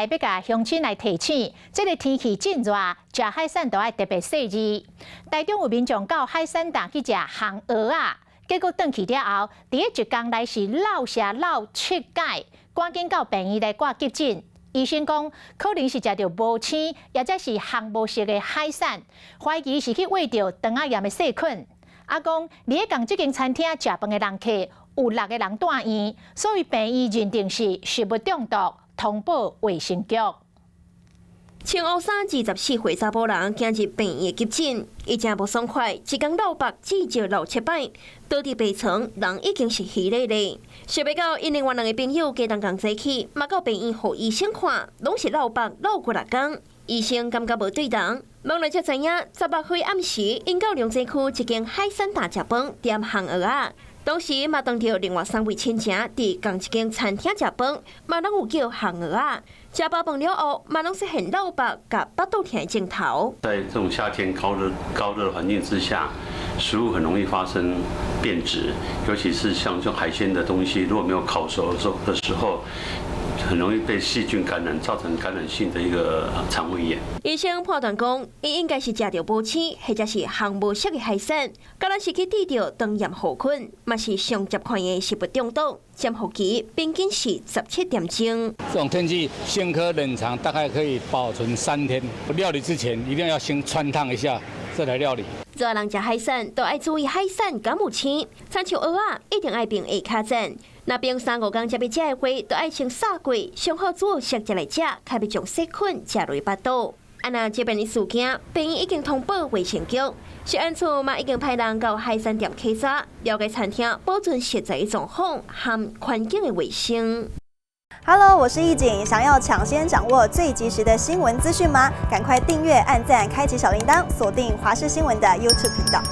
來欲共鄉親來提醒，這个天氣真熱，食海產都愛特別細膩。台中有民眾到海產檔去食烘蚵仔，結果轉去了後，佇咧一工內是落瀉落七擺，趕緊到病院來掛急診。醫生講，可能是食著無鮮，抑者是烘無熟的海產，懷疑是去餵著腸仔炎的細菌。啊，講佇咧仝這間餐廳食飯的人客有六個人住院，所以病院認定是食物中毒，通報衛生局。穿烏衫24歲查埔人今日病院急診，伊誠無爽快，一工落腹至少落七擺，倒佇病床，人已經是虛咧咧。想欲到，𪜶另外兩个朋友加當仝齊去，嘛到病院予醫生看，攏是落腹落幾若工。醫生感覺無對頭，問來才知影，16歲暗時，𪜶到龍井區一間海產店食飯，點烘蚵仔。當時嘛當著另外三位親情佇仝一間餐廳食飯，嘛攏有叫烘蚵仔。食飽飯了後，嘛攏出現落腹佮腹肚疼的症頭。在這種夏天高熱高熱環境之下，食物很容易發生變質，尤其是像這種海鮮的東西，如果沒有烤熟的時候，很容易被細菌感染，造成感染性的一個腸胃炎。醫生判斷講，𪜶應該是食著無鮮，或者是烘無熟的海產，敢若是去致著腸炎弧菌，嘛是上接近的食物中毒。潛伏期平均是17點鐘。這種天氣，鮮蚵冷藏大概可以保存3天。料理之前一定要先汆燙一下，再來料理。熱人食海產都愛注意海產敢有腥，親像蚵仔一定愛爿下跤鹼。若冰三五工才欲食的話，都愛先殺過，上好煮熟才來食，較袂將細菌食入腹肚。啊，若這遍的事件，病院已經通報衛生局，食安處嘛已經派人到海產店稽查，了解餐廳保存食材狀況和環境的衛生。 Hello，我是易景，想要搶先掌握最及時的新聞資訊嗎？趕快訂閱、按讚、開啟小鈴鐺，鎖定華視新聞的 YouTube 頻道。